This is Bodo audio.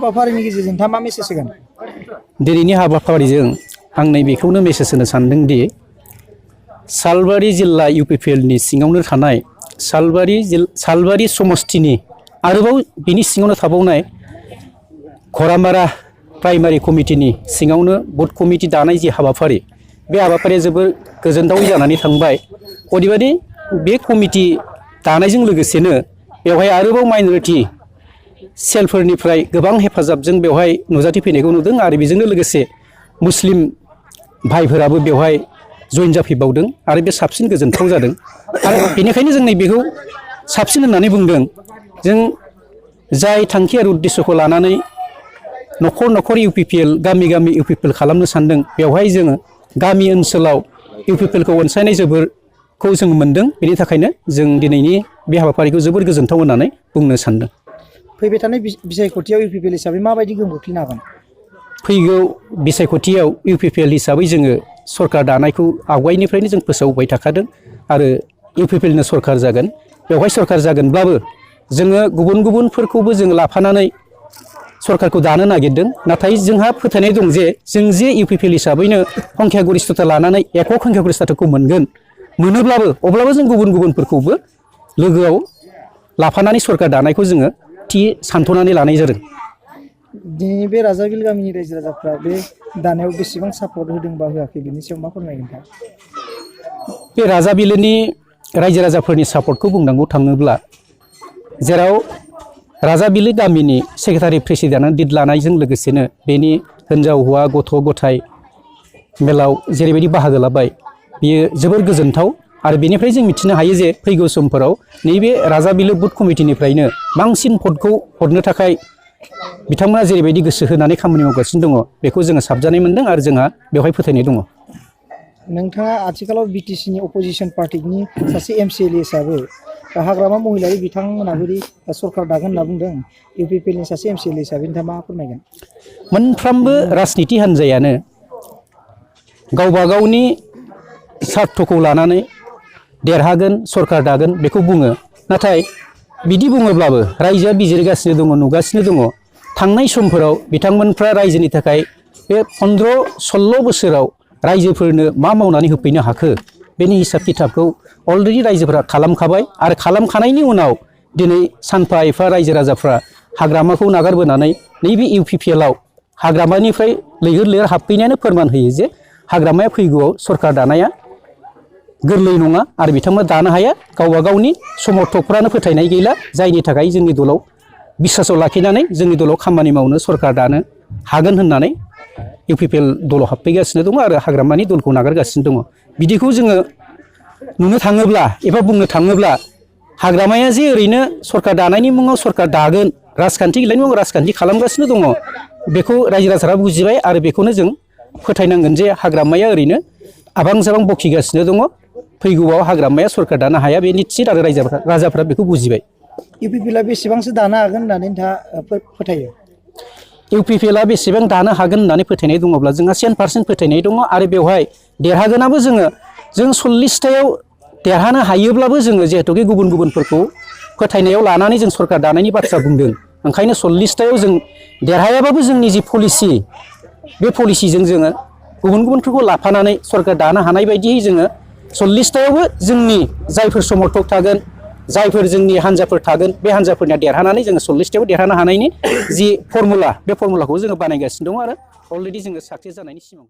हाबाफारिनि गेजेरजों नोंथाङा मा मेसेज होगोन? दिनैनि हाबाफारिजों आं नैबेखौनो मेसेज होनो सानदों दि सालबारि जिल्ला इउपिपिएलनि सिङावनो थानाय सालबारि समस्तिनि आरोबाव बिनि सिङावनो थाबावनाय घरामारा प्राइमारि कमिटिनि सिङावनो बुथ कमिटि दानाय जि हाबाफारि बे हाबाफारिया जोबोर गोजोनथावै जानानै थांबाय। अदेबानि बे कमिटि दानायजों लोगोसेनो बेवहाय आरोबाव माइनरिटि सेलफोरनिफ्राय गोबां हेफाजाबजों बेवहाय नुजाथिफैनायखौ नुदों आरो बेजोंनो लोगोसे मुस्लिम भाइफोराबो बेवहाय जइन जाफैबावदों आरो बे साबसिन गोजोनथाव जादों। आरो बेनिखायनो जों नैबेखौ साबसिन होननानै बुंदों। जों जाय थांखि आरो उद्देश्यखौ लानानै न'खर न'खर इउपिपिएल गामि गामि इउपिपिएल खालामनो सानदों बेवहाय जोङो गामि ओनसोलाव इउपिपिएलखौ अनसायनाय जोबोरखौ जों मोनदों। बेनि थाखायनो जों दिनैनि बे हाबाफारिखौ जोबोर गोजोनथाव होननानै बुंनो सानदों। फैबाय थानाय बिसायख'थियाव इउपिपिएल हिसाबै माबायदि गोहोम खोख्लैनो हागोन? फैगौ बिसायख'थियाव इउपिपिएल हिसाबै जोङो सरकार दानायखौ आवगायनिफ्रायनो जों फोसावबाय थाखादों आरो इउपिपिएलनो सरकार जागोन। बेवहाय सरकार जागोनब्लाबो जोङो गुबुनफोरखौबो जों लाफानानै सरकारखौ दानो नागिरदों। नाथाय जोंहा फोथायनाय दं जे जों जे इउपिपिएल हिसाबैनो संख्या गरिष्ठता लानानै एকক संख्या गरिष्ठताखौ मोनोब्लाबो अब्लाबो जों गुबुनफोरखौबो लोगोआव लाफानानै सरकार दानायखौ जोङो थि सानथ'नानै लानाय जादों। दिनै बे राजाबिल गामिनि रायजो राजाफ्रा बे दानायाव बेसेबां सापर्ट होदों बा होआखै बेनि सायाव मा फोरमायगोन नोंथां? बे राजाबिलनि रायजो राजाफोरनि सापर्टखौ बुंनांगौ थाङोब्ला जेराव राजाबिल गामिनि सेक्रेटारि प्रेसिडेन्टआ दिद लानायजों लोगोसेनो बेनि हिन्जाव हौवा गथ' गथाय मेलाव जेरैबायदि बाहागो लाबाय बियो जोबोर गोजोनथाव। आरो बेनिफ्राय जों मिथिनो हायो जे फैगौ समफोराव नैबे राजाबिल बुथ कमिटिनिफ्रायनो बांसिन भटखौ हरनो थाखाय बिथांमोना जेरैबायदि गोसो होनानै खामानि मावगासिनो दङ बेखौ जोङो साबजानाय मोनदों आरो जोंहा बेवहाय फोथायनाय दङ। नोंथाङा आथिखालाव बिटिसिनि अपोजिसन पार्टिनि सासे एमसिएलए हिसाबै हाग्रामा महिलारि बिथांमोना बोरै सरकार दागोन होनना बुंदों, इउपिपिएलनि सासे एमसिएलए हिसाबै नोंथाङा मा फोरमायगोन? मोनफ्रोमबो राजनिति हान्जायानो गावबा गावनि सार्थखौ लानानै देरहागोन सरकार दागोन बेखौ बुङो। नाथाय बिदि बुङोब्लाबो रायजोआ बिजिरगासिनो दङ, नुगासिनो दङ। थांनाय समफोराव बिथांमोनफ्रा रायजोनि थाखाय बे 15-16 बोसोराव रायजोफोरनो मा मावनानै होफैनो हाखो बेनि हिसाब खिथाबखौ अलरेडि रायजोफोरा खालामखाबाय आरो खालामखानायनि उनाव दिनै सानफा एफा रायजो राजाफ्रा हाग्रामाखौ नागारबोनानै नैबे इउपिपिएलआव हाग्रामानिफ्राय लैहोर लैहोर हाबफैनायानो फोरमान होयो जे हाग्रामाया फैगौआव सरकार दानाया गोरलै नङा आरो बिथांमोना दानो हाया। गावबा गावनि समर्थकफ्रानो फोथायनाय गैला, जायनि थाखाय जोंनि दलाव बिसासाव लाखिनानै जोंनि दलाव खामानि मावनो सरकार दानो हागोन होननानै इउपिपिएल दलाव हाबफैगासिनो दङ आरो हाग्रामानि दलखौ नागारगासिनो दङ। बिदिखौ जोङो नुनो थाङोब्ला एबा बुंनो थाङोब्ला हाग्रामाया जे ओरैनो सरकार दानायनि मुङाव सरकार दागोन, राजखान्थि गेलेनायनि मुङाव राजखान्थि खालामगासिनो दङ बेखौ रायजो राजाफ्रा बुजिबाय आरो बेखौनो जों फोथायनांगोन जे हाग्रामाया ओरैनो आबां जाबां बखिगासिनो दङ। फैगौआव हाग्रामाया सरकार दानो हाया बे निश्चित आरो राजाफ्रा बेखौ बुजिबाय। इउपिपिएलआ बेसेबांसो दानो हागोन होननानै नोंथाङा फोथायो? इउपिपिएलआ बेसेबां दानो हागोन होननानै फोथायनाय दङब्ला जोंहा 100% फोथायनाय दङ आरो बेवहाय देरहागोनाबो जों 40थायाव देरहानो हायोब्लाबो जोङो जिहेतुके गुबुनफोरखौ फोथायनायाव लानानै जों सरकार दानायनि बाथ्रा बुंदों। ओंखायनो 40थायाव जों देरहायाबाबो जोंनि जि पलिसि बे पलिसिजों जोङो गुबुनफोरखौ लाफानानै सरकार दानो हानाय बायदियै जोङो 40थायावबो जोंनि जायफोर समर्थक थागोन, जायफोर जोंनि हान्जाफोर थागोन बे हान्जाफोरनिया देरहानानै जोङो 40थायाव देरहानो हानायनि जि फर्मुला बे फर्मुलाखौ जोङो बानायगासिनो दङ आरो अलरेडि जोङो साक्सेस जानायनि सिमांखौ